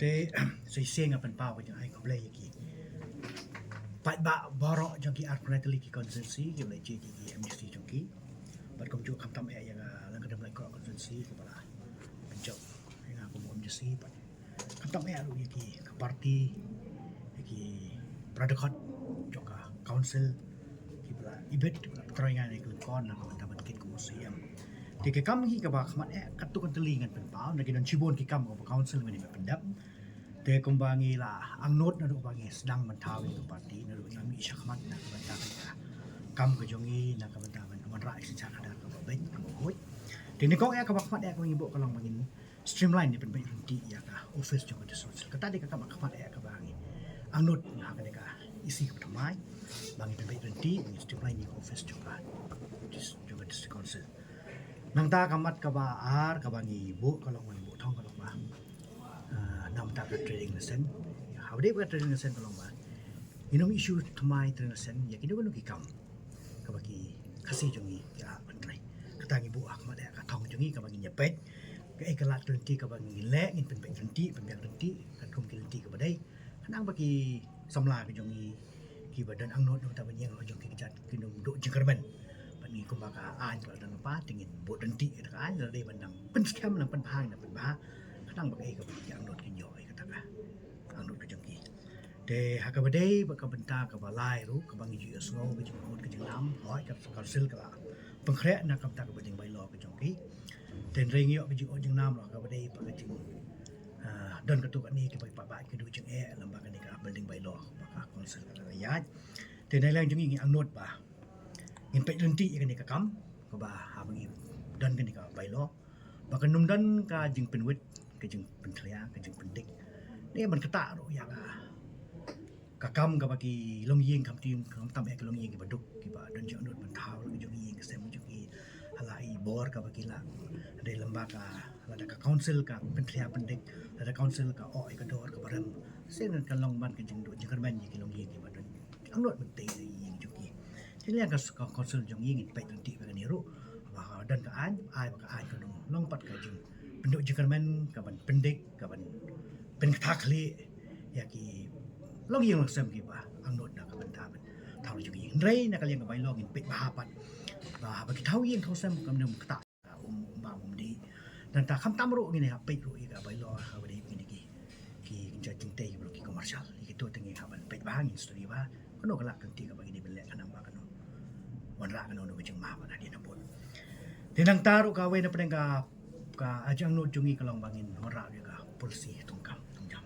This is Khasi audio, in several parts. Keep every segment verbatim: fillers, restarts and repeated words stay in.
Te shisien nga pynpaw ka jingai khublei ïa ki paidbah baroh jong ki arphew lai tylli ki constituency kiba la jied ïa ki MDC jong ki. Bad kumjuh khamtam eh ïa ka Lyngkadem Laitkroh constituency kiba la pynjop ïa nga kum MDC bad khamtam eh ruh ïa ki ka party, ïa ki para dkhot jong ka council kiba la ibit, kiba la pyntrei ïa nga na ka lyngkor na ka bynta ban kit kum u CEM. Te ka kam hi kaba khmat eh katto katne tylli ngan pynpaw, na ki don shibun ki kam kaba council mynne ban pyndep. Te kumba ngi la angnud naduh ba ngi sdang ban thaw ïa ka party, naduh ba ngi ïa shakhmat na ka bynta ka kam ka jong ngi na ka bynta ban wanrah ïa ka synshar khadar kaba beit kaba huid. Te nyngkong eh kaba khmat eh kaba ngi buh ka long ba ngin streamline ne pynbeit ryntih ïa ka office jong ka district council. Kata dei ka kaba khmat eh kaba ngi angnud ha kane ka EC kaba thymmai, ba ngin pynbeit ryntih, ngin streamline ïa ka office jong ka dis-, jong ka district council. Nangta ka mat kaba ar kaba ngi buh ka long, ngi buh thong ka long ba, ah, na ka bynta ka trading license. Haba dei ba ka trading license ka long ba ngin ym issue thymmai trading license ïa kino kino ki kam kaba ki Khasi jong ngi ki hap ban trei. Kata ngi buh ha khmat eh ka thong jong ngi kaba ngin ïa peit kaei ka lad ka lynti kaba ngin leh, ngin pynbeit ryntih, pynbiang ryntih katkum ki lynti kaba dei. Khnang ba ki samla ka jong ngi kiba don angnud na ka bynta ban ïeng ha jong ki kjat kin ym duh jingkyrmen. Bad ngi kumba ka aiñ ka la don lypa te ngin buh ryntih ïa ka aiñ lada dei ban nang pynskhem, nang pynbha, nang pynbha. Khnang ba kaei kaba ki angnud kin ïoh ïa kata ka angnud ka jong ki. Te ha kaba dei bad ka bynta kaba lai ruh kaba ngi ju ïohsngew ka jingmut ka jingnam, hooid ka council ka la pynkhreh na ka bynta ka building bylaw ka jong ki. Te hynrei ngi ïoh ka jingmut jingnam ruh ha kaba dei bad ka jing, ah, don katto katne kiba, kiba, kiba ki duh jingeh lyngba kane ka building bylaw ba ka council ka la ïaid. Te na liang jong ngi ngi angnud ba ngin peit ryntih ïa kane ka kam kaba haba ngi don kane ka bylaw ba kan ym don ka jingpynwit, ka jingpynthlia, ka jingpyndik. Ne ban ktah ruh ïa ka, ka kam kaba ki longïing, khamtam, khamtam eh ki longïing kiba duk, kiba don jingangnud ban thaw la ka jong ïing ka sem jong ki ha la i bor kaba ki lah. Hynrei lyngba ka, lada ka council ka pynthlia pyndik, lada council ka oh ïa ka dor kaba rem, shisien kan long ban ka jingduh jingkyrmen ïa ki longïing kiba don jingangnud ban tei ïa ïing jong ki. Te na liang ka, ka council jong ngi ngin peit ryntih bad kane ruh ba ka don ka aiñ, ai ba ka aiñ kan ym long pat ka jingpynduh jingkyrmen kaban pyndik, kaban pynktah khlieh ïa ki longïing longsem kiba angnud na ka bynta ban thaw la jong ïing. Hynrei na ka liang ka bylaw ngin peit bha pat ba haba ki thaw ïing thaw sem kam dei ban ktah um, um bam um dih. Nangta khamtam ruh ngin ïa peit ruh ïa ka bylaw ha kaba dei ba ngin ïa ki, ki kynja jingtei kiba long ki commercial. Ïa kito te ngin hap ban peit bha, ngin study bha. Kano ka lad ka lynti kaba ngin ïa ban leh khnang ba kan ym wanrah kano kano ka jingma ba hadien habud. Te nangta ruh kawei na pdeng ka, ka jingangnud jong ngi ka long ba ngin wanrah ïa ka policy thungkam thungjam.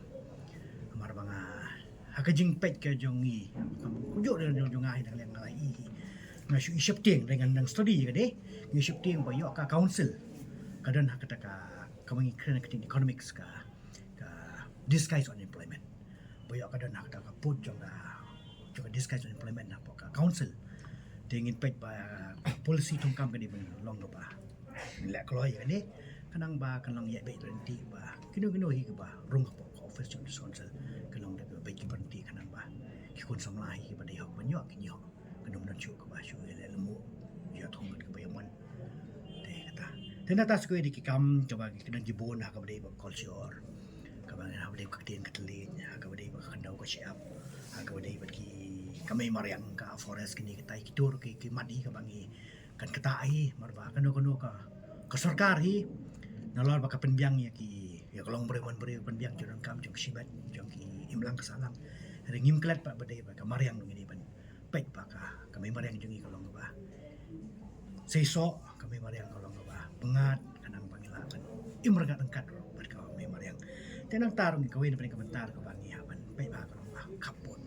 Namar ba nga ha ka jingpeit ka jong ngi, kumjuh ruh jong, jong nga hi na ka liang nga la i hi. Nga shu i sheptieng, hynrei ngan nang study ïa ka dei. Nga i sheptieng ba ïoh ka council ka don ha kata ka, kaba ngi kren ha ka ktien economics ka, ka disguise unemployment. Ba ïoh ka don ha kata ka pud jong ka, jong ka disguise unemployment hapoh ka council. Te ngin peit ba policy thungkam ka dei ban long kaba leh kloi ïa kane, khnang ba kan long ïa beit ryntih ba kino kino hi kaba rung hapoh ka office jong ka council kan long da kaba beit ki ryntih, khnang ba ki khun samla hi kiba dei hok ban ïoh kin ïoh, kan ym don shuh kaba shu ïa leh lyngngoh, ïa thong kat kaba ïa mon. Te kata, te nangta sa kawei de ki kam kaba ki don ki bun ha kaba dei ba culture, kaba ha kaba dei ka ktien ka thylliej, ha kaba dei ba ka khyndew ka shyiap, ha kaba dei ba ki kamei mariang, ka forest, kine kita ki tur ki, ki mat hi kaba ngi kan ktah hi, namar ba kano kano ka, ka sorkar hi nalor ba ka pynbiang ïa ki, ïa ka longbriew manbriew, pynbiang jingdonkam jong ka shibit, jong ki imlang ka sahlang. Hynrei ngim klet pat ba dei ba ka mariang ngi dei ban peit ba ka, ka mei mariang jong ngi ka long kaba seisoh, ka mei mariang ka long kaba pyngngad, khnang ba ngi lah ban im ryngkat ryngkat ruh bad ka mei mariang. Te nangta ruh ngi kawei na pdeng ka bynta ruh kaba ngi hap ban peit ba ka long ba khappud.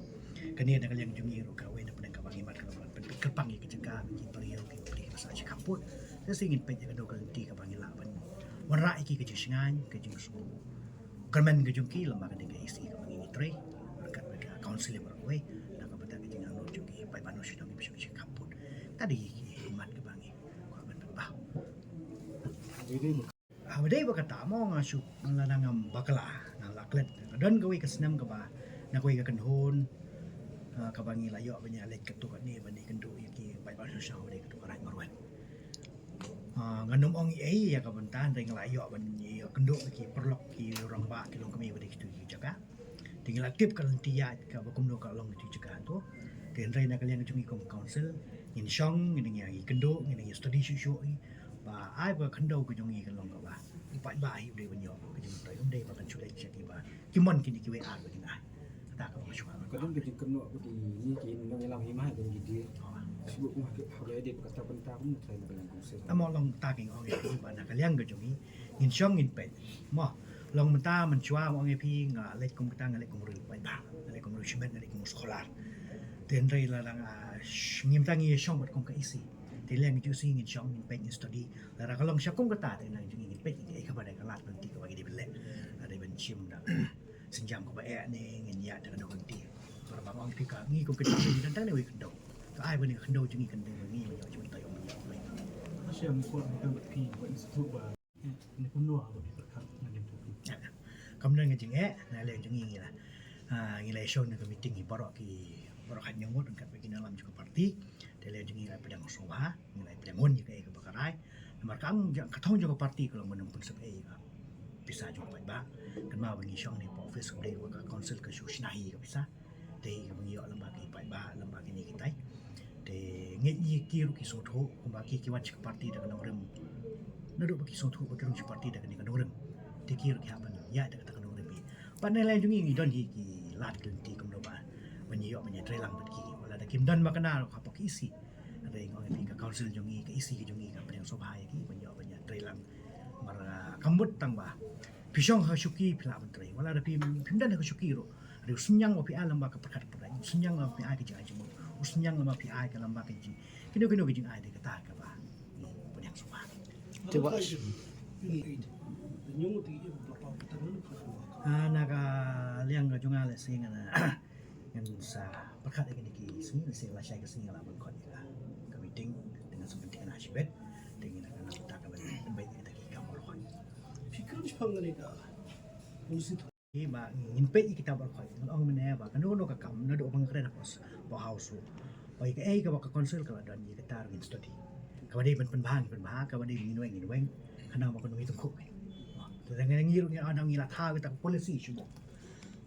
Kane na ka liang jong ngi ruh kawei na pdeng kaba ngi mad ka long ban pynpeit kyrpang ïa ki jaka, ki briew, ki briew ba sah shi khappud. Te shisien ngin peit ïa kano ka lynti kaba ngi lah ban wanrah ïa ki ka jingshngaiñ, ka jingsngewkyrmen ka jong ki lyngba kane ka EC kaba ngi trei ryngkat bad ka council ïa baroh kawei na ka bynta ka jingangnud jong ki paidbah nongshong shnong kiba shong sha khappud. Kata dei ki mat kaba ngi kwah ban pynpaw. Ha ba dei ba kata mo nga shu, nga la nang bakla, nga la klet. Ka don kawei ka snem kaba na kawei ka kynhun, ah, kaba ngi la ïoh ban ïaleit katto katne ban ïakynduh ïa ki paidbah nongshong shnong, ba dei katto ka Raid Marwet. Ah, ngan ym ong ei ei ïa ka bynta, hynrei nga la ïoh ban ïoh kynduh ki paralok, ki rangbah, ki longkmie ba dei kito ki jaka. Te ngi la tip ka lynti ïaid kaba kumno ka long kito ki jaka to. Te hynrei na ka liang jong ngi kum council, ngin shong, ngin ïa kynduh, ngin ïa study shuh shuh, ba ai ba ka khyndew ka jong ngi ka long kaba u paidbah hi u dei ban ïoh ka jingmyntoi, um dei ba kan shu leit sha kiba ki mon kine kiwei ar ba kin ai. Kata ka long shuwa. Ka don ka jingkynnoh ba ki, ngi ki nongïalam hima, don ki dei. Shu kumba ki, ha ka dei ba kata bynta kumno trai na ka liang council. Amo long ta ki ong ïa phi ba na ka liang ka jong ngi, ngin shong ngin peit. Mo, long mynta mynshuwa mo ong ïa phi nga leit kum kata, nga leit kum u riewpaidbah, nga leit kum u riewshimet, nga leit kum u scholar. Te hynrei lada nga sh-, ngim tang ngi shong bad kum ka E C. Te liang ka jong E C ngin shong ngin peit ngin study. Lada ka long sha kum kata te na ka jong ngi ngin peit ngin, eh, kaba dei ka lad lynti kaba ngi dei ban leh. Lada dei ban shim da synjam kaba eh ne ngin ïa da ka dei lynti. Lada ba ong phi ka ngi kum ka jong ngi don tang ne wei ka dei. Ka ai ba ne ka dei jong ngi ka dei ngi ïa jong ta ïa ong ïa ong. Shem ko ka ba phi ba institute ba. Ni kumno ha ba phi pyrkhat na ka jong phi. Kam don ka jingeh, na liang jong ngi ngi la. Ah, ngi la ïa shong na ka meeting hi baroh ki, baroh khat ñiangmut ryngkat bad ki nongïalam jong ka party. Te liang jong ngi ngi la pdiang sngewbha, ngi la pdiang un ïa kaei kaba ka rai. Namar ka ang jong, ka thong jong ka party ka long ban ym pynsep ei ka pisa jong u paidbah. Kynmaw ba ngi shong ne ha office kaba dei ka council ka shu shna hi ka pisa. Te kaba ngi ïoh lem bad ki paidbah, lem bad kine kitai. Te ngeit ngi ki ruh ki sngewthuh, kumba ki ki wan sha ka party da ka nongrim. Naduh ba ki sngewthuh ba ki rung sha ka party da kane ka nongrim. Te ki ruh ki hap ban ïaid da kata ka nongrim hi. Bad na liang jong ngi ngi don hi ki lad ki lynti kumno ba ban ïoh ban ïatreilang bad ki. Wat la da kim don ba kane ruh hapoh ka E C. Hynrei nga ong ïa phi ka council jong ngi, ka E C ka jong ngi ka pdiang sngewbha ïa ki ban ïoh ban ïatreilang. Namar, ah, kam mut tang ba phi shong ha shuki phi lah ban trei. Wat la da phi, phim don ha ka shuki ruh. Hynrei u synñiang ba phi ai lem bad ka pyrkhat pyrkhat. U synñiang ba phi ai ka jingai jingmut. U synñiang ba phi ai ka lem bad ka jing, kino kino ka jingai dei kata kaba ngi pdiang sngewbha. Te ba, ah, na ka liang ka jong nga lehse ngan, ah, ngan sa pyrkhat ïa kine ki sngi, lehse lashai ka sngi nga lah ban khot ïa ka meeting, te ngan sa pynthikna shibit, te ngin ïa ka nang ta ka ban, ban beit ïa kita ki kam baroh. Phi kren shaphang kane ka policy. Hi ba ngin peit ïa kita baroh. Ngan ong mynne ba kano kano ka kam naduh ba nga kren ha post, post house ruh, ba ïa kaei kaba ka council ka la don ïa kata ruh ngin study. Kaba dei ban pynbha ngin pynbha, kaba dei ngin weng ngin weng. Khnang ba kano ngi tyngkhuh. Te ngi ruh ngi, ngi la thaw kita ka policy shuh.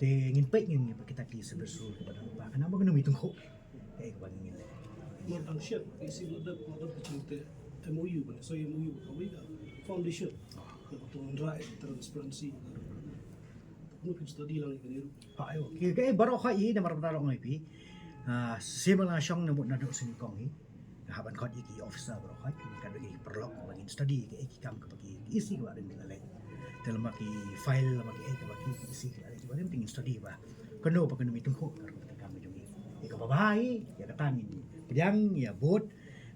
Te ngin peit ngin, ngin ba kita ki service rule kiba don ba khnang ba kano ngi tyngkhuh. Kaei kaba ngin leh. Mar dang shet, ka E C la dep, la dep ka jingteh M O U, ban soi M O U, kawei ka foundation. Ka to ngan rai transparency. Kano phi study lang ïa kane ruh. Ha, ayo. Ki, ki, baroh khoit hi namar ba nga la ong ïa phi. Ah, shisien ba nga la shong na mut naduh sien kong hi. Nga hap ban khot ïa ki officer baroh khoit, ryngkat bad ki paralok ba ngin study ïa ki, ïa ki kam kaba ki, ki E C kiba rim ki la leh. Te lem bad ki file, lem bad ki, eh, kaba ki, ki E C ki la leh, kiba rim te ngin study ba kano ba kano ngi tyngkhuh ka rukom treikam ka jong ngi. Ïa kaba bha hi, ïa kata ngin pdiang, ïa bud.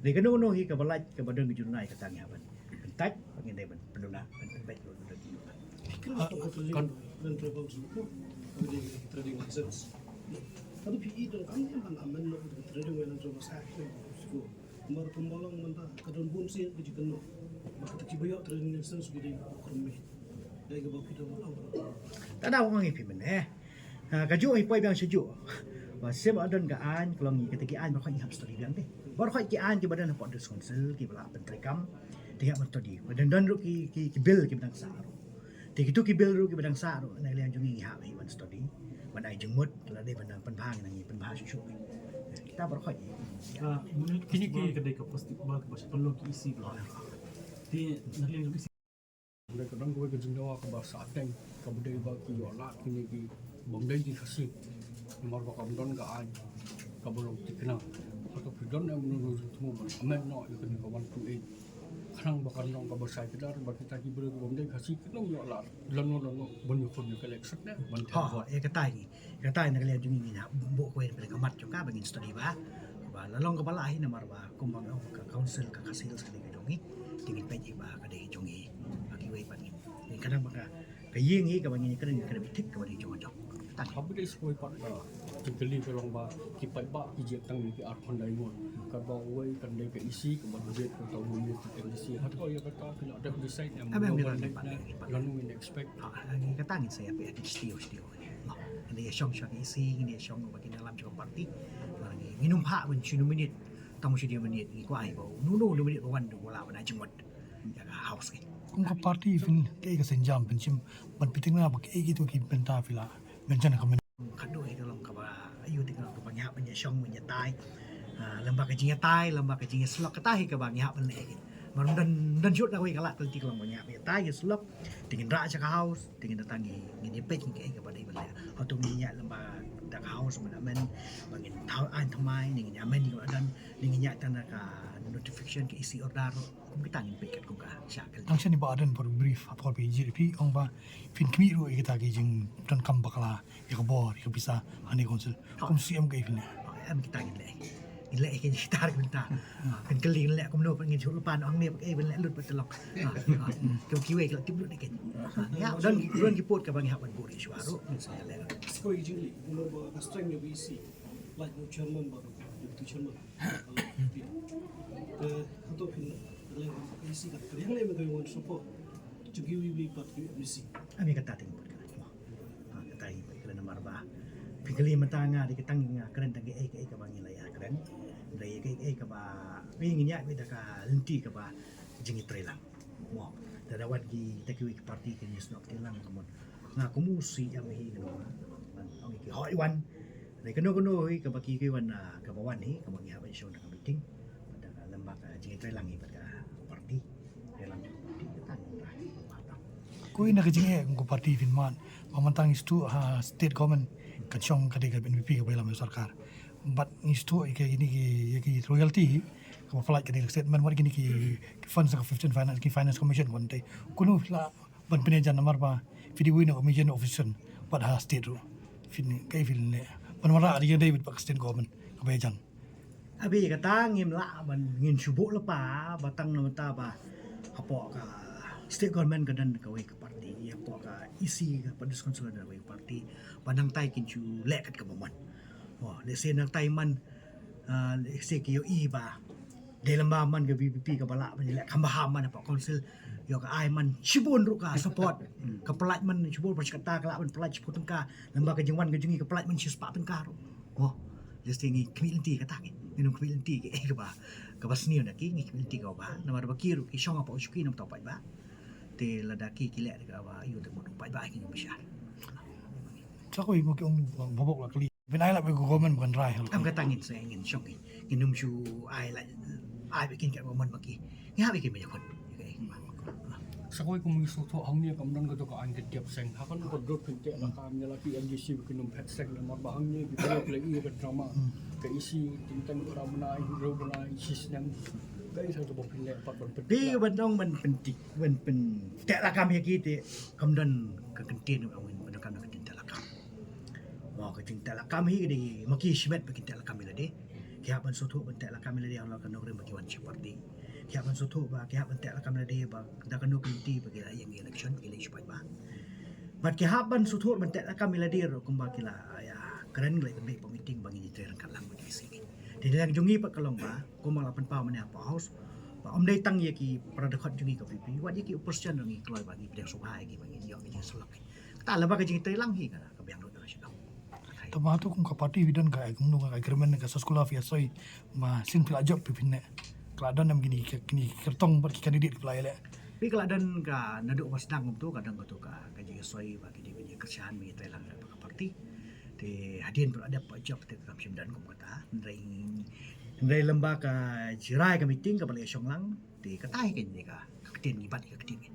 Dei kano kano hi kaba lait, kaba don ka jingduna, ïa kata ngi hap ban pyntait, ba ngin dei ban pynduna, ban pynbeit ruh ban pynbeit. Kan, kan, kan trading license. Kan P E dong kan kan amendment of the Trading License Act. Mar kumba long mynta ka don bun sien ka jingkynnoh ba kata kiba ïoh trading license ki dei ba kyrmen. Dei kaba phi dang long. Ta da ong ïa phi mynne. Ha, kajuh hi poi biang shajuh. Ba shisien ba don ka aiñ, ka long ïa kata ki aiñ baroh khoit ngi hap study biang te. Baroh khoit ki aiñ kiba don hapoh District Council kiba lah pyntreikam, te ngi hap ban study. Ba don don ruh ki, ki, ki bill kiba dang sah ruh. Te kito ki bill ruh kiba dang sah ruh na ka liang jong ngi ngi hap hi ban study, ban ai jingmut, lada dei ban pynbha ngi nang pynbha shuh shuh. Kita baroh khoit. Ah, kine ki ka dei ka plastik ba, ba sha pynlong ki E C ba. Te na ka liang jong E C. Dei ka dang kawei ka jingdawa kaba sah teng, kaba dei ba ki ïoh lad kine ki bym dei ki Khasi. Namar ba kam don ka aiñ kaba long thikna. Hato phi don em no jingthmu ban amend noh ïa kane ka one two eight. Khnang ba kan long kaba shai kdar ba kita ki briew ki bym dei Khasi kin ym ïoh lad lano lano ban ïakhun ïa ka election ne ban Ha, ha, ïa kata hi. Kata hi na ka liang jong ngi ngin hap buh kawei na ka mat jong ka ba ngin study ba. Ba la long kaba lah hi namar ba kumba nga ong ka council ka Khasi Hills ka dei ka jong ngi. Te ngin peit hi ba ka dei ka jong ngi. Ba kiwei pat ngin, ngin kynmaw ba ka, ka ïing hi kaba ngin ïakren, ngin kren beit thik kaba dei jong ka jong. Kata hi. Haba dei sa kawei pat ka jingkylli ka long ba ki paidbah ki jied tang ïa ki arphew khyndai ngut. Katba uwei kan dei ka E C, kaba dei ka, ka M D C. Hato ïa kata ki la dep decide em? Em, em, em, em, em, em. Lano ngin expect. Ha, ngi kata ngin sa ïa peit shuh shuh. Ngi ïa shong sha ka E C, ngi ïa shong bad ki nongïalam jong ka party. Ngi, ngin ym phah ban shu nominate. Tang shu nominate ngi kwah hi ba uno uno nominate ba wan u lah ban ai jingmut. Ïa ka house ki. Kum ka party phin, kaei ka sienjam phin shim ban pynthikna ba kaei kito ki bynta phi la mention ha ka mynta? Khatduh hi ka long kaba, ïa, te ka long kaba ngi hap ban ïa shong ban ïa tai. Ah, lem bad ka jingïatai, lem bad ka jingïasyllok, kata hi kaba ngi hap ban leh hi. Mar ym don, ym don shuh da kawei ka lad ka lynti, ka long ba ngi hap ïa tai ïa syllok. Te ngin rah sha ka house, te ngin da tang ngi, ngin ïa peit ngi kaei kaba dei ban leh. Hato ngin ïa lem bad da ka house ban amend, ba ngin thaw aiñ thymmai, ne ngin amend ïa ka ba don, ne ngin ïa tang da ka notification ka E C order. Kum kita ngin peit kat kum ka sha ka lynti. Tang shane Bah Ardent, por brief ha por phi jied, phi ong ba phin khmih ruh ïa kita ki jingdonkam bakla, ïa ka bor, ïa ka pisa ha ne council. Kum C M kaei phin leh? Em, kita ngin leh. Ngin leh ïa kita ki bynta. Phin kylli ngin leh kumno, ngin shu pan ong ne ba kaei ban leh lut ba tylok. Ki, kiwei ki la tip lut ïa ki. Ïa, don, don ki pud kaba ngi hap ban buh ïa shuwa ruh. Sa leh. Skoi jingli, kumno ba ka strength ïa B C. Like chairman ba, deputy chairman. Te hato phin leh isi ka kren leh me ka wan support. Chuki wi wi pat ki M D C. Ami kata ting pat ka. Ha, kata ïa pat ka namar ba phi kylli mynta nga dei ka tang nga kren tang kaei kaei kaba ngi la ïa kren. Dei kaei kaei kaba ngi ngi ïa da ka lynti kaba jingïatreilang. Mo, da da wan kita kiwei ki party ki ngi snoh ki lang ka mon. Nga kum u C M hi kano nga. Ong ki hoi wan. Dei kano kano hi kaba ki ki wan, ah, kaba wan hi kaba ngi hap ban shong da ka meeting. Bad da ka lem bad ka jingïatreilang hi bad ka party. Ïalam da ka party kata ngi ra. Ko ina ka jingeh kum ka party phin mad. Ba mynta ngi sdang ha state government kan shong ka dei ka N P P kaba ïalam ïa sorkar. Bad ngi sdang ïa kine ki, ïa ki royalty hi. Kaba pynlait ka dei ka statement wat kine ki, ki funds ka fifteen finance, ki finance commission wan te. Kunu la ban pynïajan namar ba phi dei uwei na u major opposition bad ha state ruh. Phin, kaei phin leh ban wanrah ïa ka dei bad ka state government kaba ïajan. Abi kata ngim lah ban ngin shu buh lypa ba tang na mynta ba hapoh ka state government ka don kawei ka party, hapoh ka E C ka Paradise Council ka don kawei ka party, ba nangtai kin shu leh kat kaba mon. Oh, lehse nangtai man, ah, lehse ki ïohi ba dei lem bad man ka V P P kaba lah ban leh kham bha man hapoh council. Ïoh ka ai man shibun ruh ka support. Ka pynlait man shibun, ba shi katta ka lah ban pynlait shiphew tyngka. Lem bad ka jingwan ka jong ngi ka pynlait man shispah tyngka ruh. Oh, lehse ngi khmih lynti kata ngi. Ngin ym khmih lynti kaei kaba, kaba sniew na ki, ngi khmih lynti kaba bha. Namar ba ki ruh ki shong hapoh shuki namar u paidbah. Te lada ki ki leh kaba ïoh te mut u paidbah ki ngi bishar. Sa ko i mo ki ong ba bok la kali. Phin ai lad bad ka government ba kan rai hal. Em, kata ngin sa, ngin shong, ngin, ngin ym shu ai lad, ai bad kin kat government ba ki. Ngi hap ïa ki mynta khun. Sa kawei kum ngi sngewthuh hangne kam don kato ka aiñ ka tiap seng. Ha kano ka dor phin teh lakam ïa la ki M D C ba kin ym phet seng namar ba hangne ki briew ki la ïoh ka drama. Ka E C, Tingtang, Para Bnai, Hynriew Bnai, Shisnem. Kaei sa kaba phin leh pat ban pynlait? Dei ban ong ban pyntik, ban pynteh lakam ïa ki te kam don ka kyntien, ban ong ban kam ka kyntien teh lakam. Mo, ka jingteh lakam hi ka dei ma ki shimet ba kin teh lakam ïa lade. Ki hap ban sngewthuh ban teh lakam ïa lade halor kano ka rim ba ki wan sha party. Ki hap ban sngewthuh ba ki hap ban teh lakam ïa lade ba da kano ka lynti ba ki la ïeng election, ki la ïeng sha paidbah. Bad ki hap ban sngewthuh ban teh lakam ïa lade ruh kumba ki la ïa kren, ki la ïa pynbeit ha meeting ba ngin ïatrei ryngkat lang bad ki shisien. Te na liang jong ngi pat ka long ba kumba la pynpaw mynne hapoh House ba ym dei tang ïa ki para dkhot jong ngi ka V P P, wat ïa ki opposition ruh ngi kloi ba ngi pdiang sngewbha ïa ki ba ngin ïoh ka jingïasyllok. Kata lem bad ka jingïatrei lang hi ka, ka biang lut ka shibun. Te ma hato kum ka party phi don ka, kumno ka agreement ka Sachkula, phi ïa soi ba sien phi la jop phi phin leh? Ka la don em kine ki, kine ki kyrtong bad ki candidate ki phi la ïaleh? Phi, ka la don ka, naduh ba sdang kumto ka don kato ka, ka jingïasoi ba ki dei ban ïakyrshan ban ïatrei lang bad ka party. Te hadien ba la dep ba jop te kam shym don kum kata. Hynrei, hynrei lem bad ka jingrai ka meeting kaba la ïashong lang. Te kata hi ka, ka, ka ktien ngi bat ka ktien ngi.